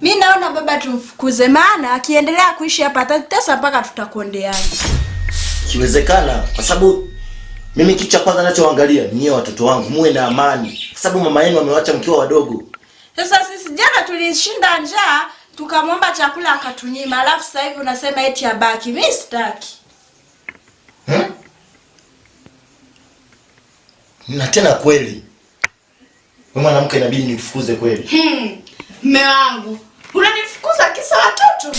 Mi naona baba tumfukuze, maana akiendelea kuishi hapa atatutesa mpaka tutakondeana. Ikiwezekana, kwa sababu mimi kitu cha kwanza ninachoangalia ni watoto wangu muwe na amani, kwa sababu mama yenu amewacha mkiwa wadogo. Sasa sisi jana tulishinda njaa, tukamwomba chakula akatunyima, alafu sasa hivi unasema eti abaki. Mimi sitaki. Na tena kweli wewe mwanamke inabidi nikufukuze kweli. Mme wangu, unanifukuza kisa watoto?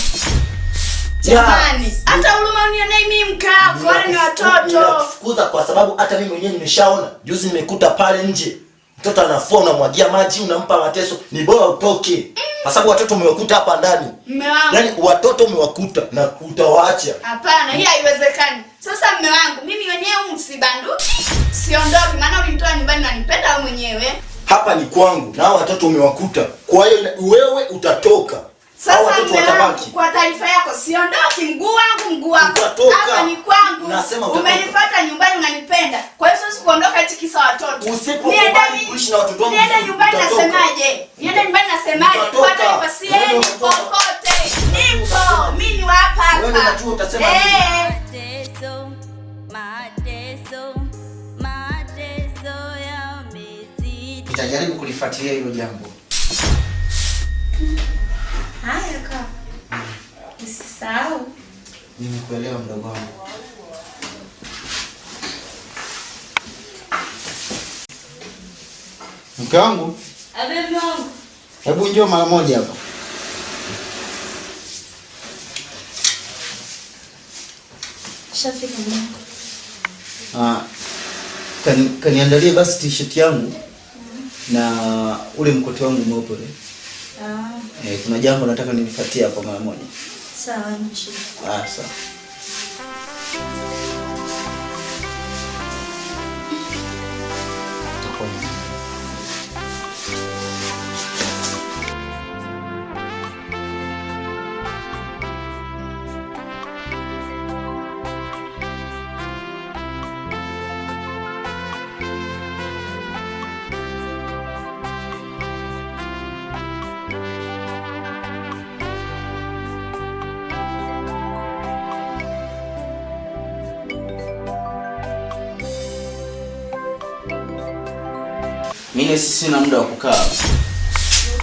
Jamani, hata huruma unionei mimi mke wako, wale ni watoto. Ninakufukuza kwa sababu hata mimi mwenyewe nimeshaona. Juzi nimekuta pale nje. Mtoto anafua, unamwagia maji, unampa mateso, ni bora utoke. Kwa sababu watoto umewakuta hapa ndani. Mme wangu. Yaani watoto umewakuta na utawaacha. Hapana, hii haiwezekani. Sasa mme wangu, mimi mwenyewe msibanduki, siondoki, maana ulinitoa nyumbani na nipenda wewe mwenyewe. Hapa ni kwangu na hao watoto umewakuta. Kwa hiyo wewe utatoka. Sasa Hao watoto mme wangu, watabaki. kwa taarifa yako, siondoki, mguu wangu mguu wako. Utatoka. Hapa ni kwangu. Nasema utatoka. Umenifuata nyumbani unanipenda. Kwa hiyo siwezi kuondoka eti kisa watoto. Usipokubali kuishi na watoto wangu, Niende nyumbani utatoka. nasemaje? Niende nyumbani nasemaje? Utatoka. Kwa taarifa siendi Wewe utatoka. popote. Nipo, mimi ni wa hapa hapa. Wewe unajua utasema nini? Mateso, mateso, mateso yamezidi. Nitajaribu kulifuatilia hilo jambo. Haya kaka. Usisahau. Nimekuelewa mdogo wangu. Mke wangu? Abe mume wangu. Hebu njoo mara moja hapa. Shafika mume wangu. Kaniandalie basi t-shirt yangu na ule mkoti wangu mweupe ule. Kuna jambo nataka nilifuatie hapo mara moja. Sawa, haina shida. Sawa. Mimi sina muda wa kukaa.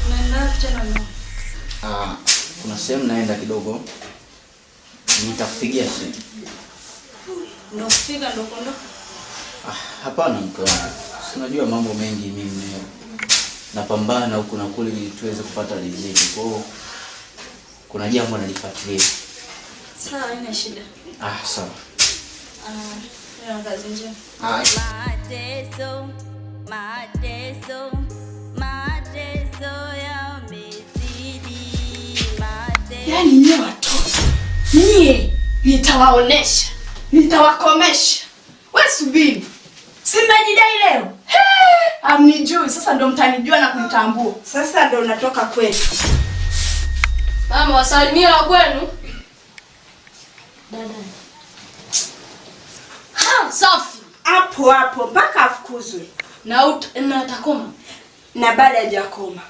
Unaenda wapi tena mama? Kuna sehemu naenda kidogo. Nitakupigia simu. Ndio kufika ndio kuondoka? Hapana mke wangu. Si unajua mambo mengi mimi napambana huku na kule ili tuweze kupata riziki. Kwa hiyo kuna jambo nalifuatilia. Sawa, haina shida. Sawa. Leo kazi njema. Mateso, mateso, mateso yamezidi, mateso. Yaani nyie watoto, nyie nitawaonesha, nitawakomesha. Wewe subiri. Si mmejidai leo? He, amnijui sasa ndo mtanijua na kunitambua. Sasa ndo unatoka kwetu. Mama, wasalimie wa kwenu. Dada. Ha, safi. Hapo hapo mpaka afukuzwe. Na atakoma. Na baada hajakoma.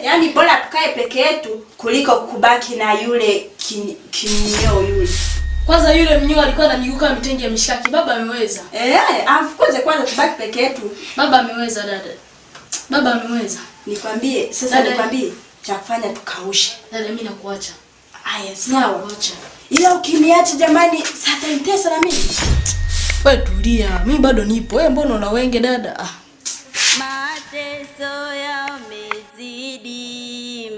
Yaani bora tukae peke yetu kuliko kubaki na yule kimnyoo yule. Kwanza yule mnyoo alikuwa na miguu kama mitengi ya mishikaki. Baba ameweza. Afukuze kwanza tubaki peke yetu. Baba ameweza dada. Baba ameweza. Nikwambie, sasa Dada. nikwambie cha kufanya tukaushe. Dada mimi nakuacha. Aya, sawa. Nakuacha. Ila ukiniacha jamani, satanitesa na mimi. Wewe tulia, mimi bado nipo. Wewe mbona una wenge dada? Mateso yamezidi,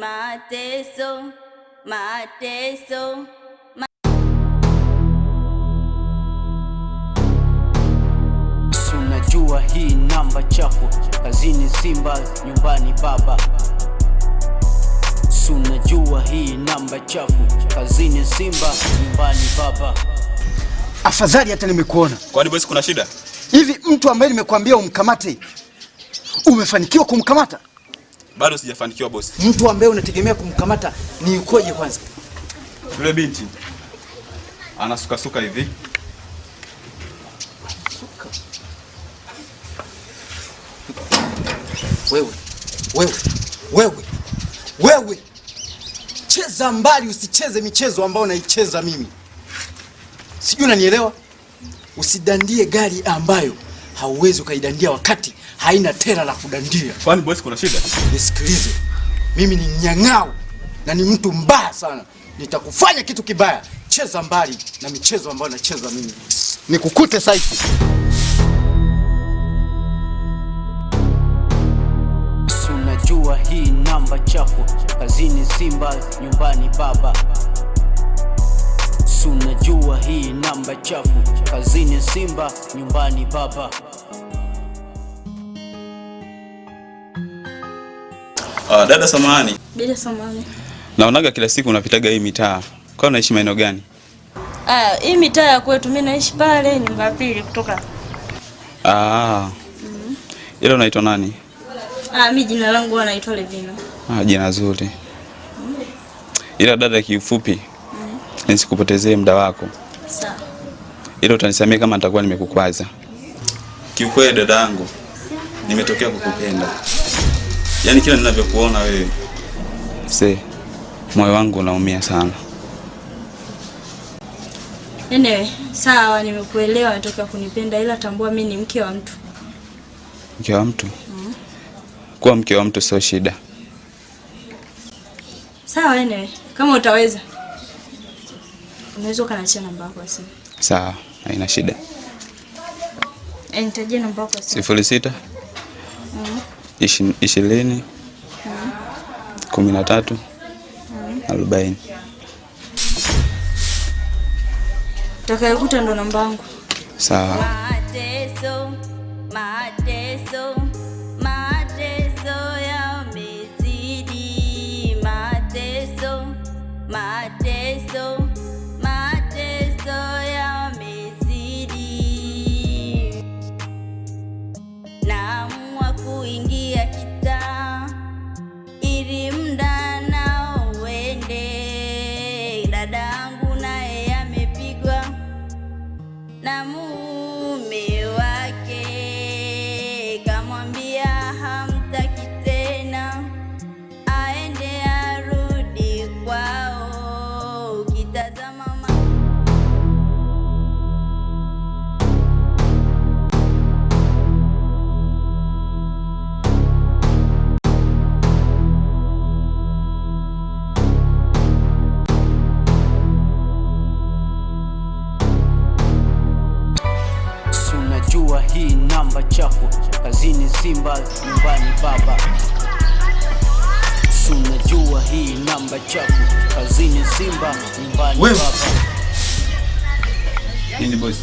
mateso, mateso. Unajua hii namba chafu, kazini Simba, nyumbani baba. Unajua hii namba chafu, kazini Simba, nyumbani baba. Afadhali hata nimekuona. Kwani bosi kuna shida? Hivi mtu ambaye nimekuambia umkamate, umefanikiwa kumkamata? Bado sijafanikiwa bosi. Mtu ambaye unategemea kumkamata ni yukoje kwanza? Yule binti anasukasuka hivi. Suka. Wewe, wewe, wewe, wewe. Cheza mbali, usicheze michezo ambayo naicheza mimi. Sijui unanielewa? Usidandie gari ambayo hauwezi ukaidandia wakati haina tera la kudandia. Kwani bosi kuna shida? Nisikilize, mimi ni nyang'au na ni mtu mbaya sana, nitakufanya kitu kibaya. Cheza mbali na michezo ambayo nacheza mimi, nikukute site. Si unajua hii namba chafu, kazini Simba, nyumbani baba. Si unajua hii namba chafu, kazini Simba, nyumbani baba. Ah, dada samahani. Bila samahani. Naonaga kila siku unapitaga hii mitaa. Kwa unaishi maeneo gani? Ah, hii mitaa ya kwetu mimi naishi pale nyumba ya pili kutoka. Ah. Ila unaitwa nani? Ah, mimi jina langu huwa naitwa Levina. Ah, jina zuri. Ila dada, kiufupi nisikupotezee muda wako. Sawa. Ila utanisamia kama nitakuwa nimekukwaza. Kiukweli dada yangu, nimetokea kukupenda. Yaani kila ninavyokuona wewe, se moyo wangu unaumia sana. Anyway, sawa nimekuelewa unataka kunipenda ila tambua mimi ni mke wa mtu. Mke wa mtu? Kuwa mke wa mtu sio shida. Sawa anyway, kama utaweza. Unaweza ukaniachia namba yako ya simu. Sawa, haina shida. Nitajie namba yako ya simu. 06 20 13 40. Utakayekuta ndo namba yangu. Sawa. Mateso, mateso, mateso yamezidi. Mateso, mateso, mateso yamezidi. Naamua kuingia kitaa ili muda nao uende. Dadangu naye amepigwa na mume wake, kamwambia hamtaki tena, aende arudi kwao. Ukitazama Si unajua hii namba chafu, kazini Simba, nyumbani baba. Si unajua hii namba chafu, kazini Simba, nyumbani Wewe. baba. Nini bosi?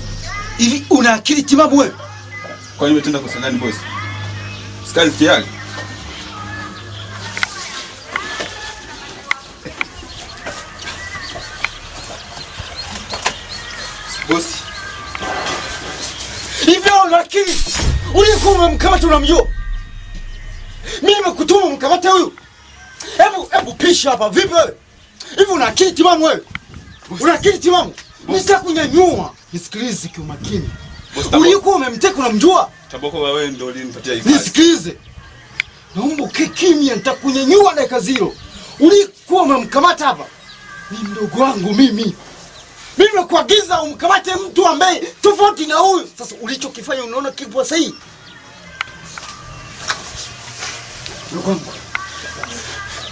Hivi una akili timamu wewe? Kwa nini umetenda kosa gani bosi? Sikazi tayari. Bosi, Hivi wewe una akili? Ulikuwa umemkamata unamjua? Mimi nimekutuma umkamate huyu. Hebu pisha hapa. Vipi wewe? Hivi una akili timamu wewe? Una akili timamu? Nitakunyanyua. Nisikilize kwa makini. Bosi, Tabo- Ulikuwa umemteka unamjua? Taboko wewe ndio ulinipatia hii kazi. Nisikilize. Naomba ukae kimya, nitakunyanyua dakika zero. Ulikuwa umemkamata hapa. Ni mdogo wangu mimi. Mimi nimekuagiza umkamate mtu ambaye tofauti na huyu. Sasa ulichokifanya unaona kipo sahihi? Mdogo wangu.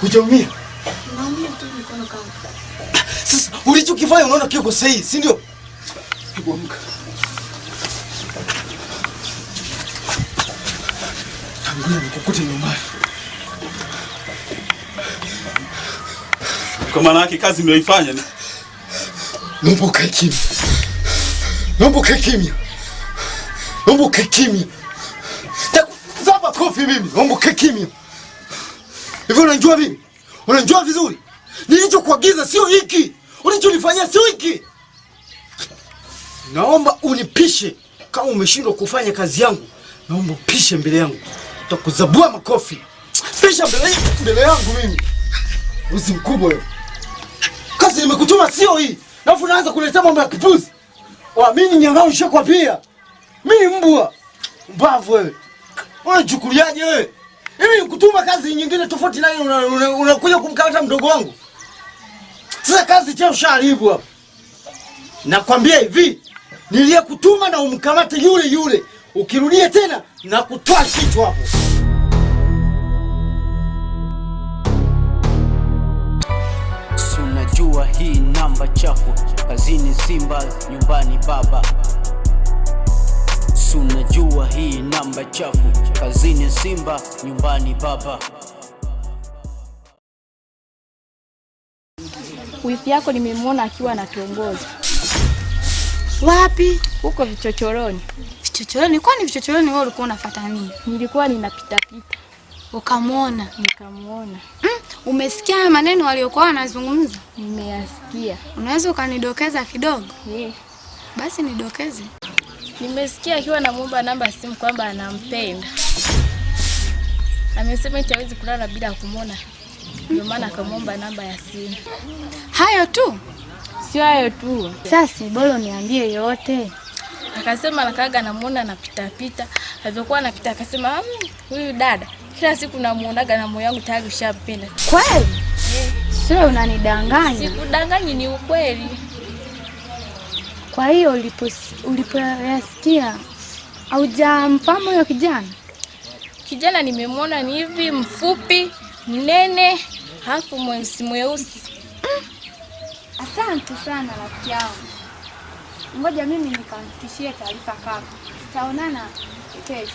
Hujaumia? Naumia tu mikono kama. Sasa ulichokifanya unaona kiko sahihi, si ndio? Hebu amka. Tangulia nikukute nyumbani. Kwa maana yake kazi niliyoifanya ni Naomba ukae kimya. Naomba ukae kimya. Naomba ukae kimya. Takuzaba kofi mimi. Naomba ukae kimya. Hivi unanijua mimi? Unanijua vizuri? Nilichokuagiza sio hiki. Ulichonifanyia sio hiki. Naomba unipishe kama umeshindwa kufanya kazi yangu. Naomba upishe mbele yangu. Nitakuzabua makofi. Pisha mbele yangu mimi. Uzi mkubwa wewe. Kazi nimekutuma sio hii. Alafu unaanza kuleta mambo ya kipuzi. Wa mimi ni nyang'au nishakwambia. Mimi ni mbwa. Mbavu wewe. Unachukuliaje wewe? Mimi nikutuma kazi nyingine tofauti na hiyo unakuja kumkamata mdogo wangu. Sasa kazi tena ushaharibu hapa. Nakwambia hivi, niliyekutuma na umkamate yule yule. Ukirudia tena na kutoa kichwa hapo. Unajua hii namba chafu, kazini Simba, nyumbani baba. Unajua hii namba chafu, kazini Simba, nyumbani baba. Wifi yako nimemuona akiwa anatuongoza. Wapi? Huko vichochoroni. Vichochoroni? Kwani vichochoroni wewe ulikuwa unafuata nini? Nilikuwa ninapita pita. Ukamuona? Nikamuona. Umesikia maneno waliokuwa wanazungumza? Nimeyasikia. Unaweza ukanidokeza kidogo? Yeah. Basi nidokeze. Nimesikia akiwa anamuomba namba simu kwamba anampenda. Amesema eti hawezi kulala bila kumuona. Ndio maana akamuomba namba ya simu. Hayo tu? Sio hayo tu. Sasa bora niambie yote. Akasema anakaaga namuona anapita pita. Alivyokuwa anapita akasema huyu dada kila siku namuonaga na moyo wangu tayari ushampenda. Kweli? Sio unanidanganya. Sikudanganyi, ni ukweli. Kwa hiyo ulipoyasikia haujamfahamu huyo kijana? Kijana nimemuona ni hivi mfupi, mnene, hafu mweusi mweusi. Asante sana rafiki yangu. Ngoja mimi nikamfikishie taarifa kaka. Tutaonana kesho.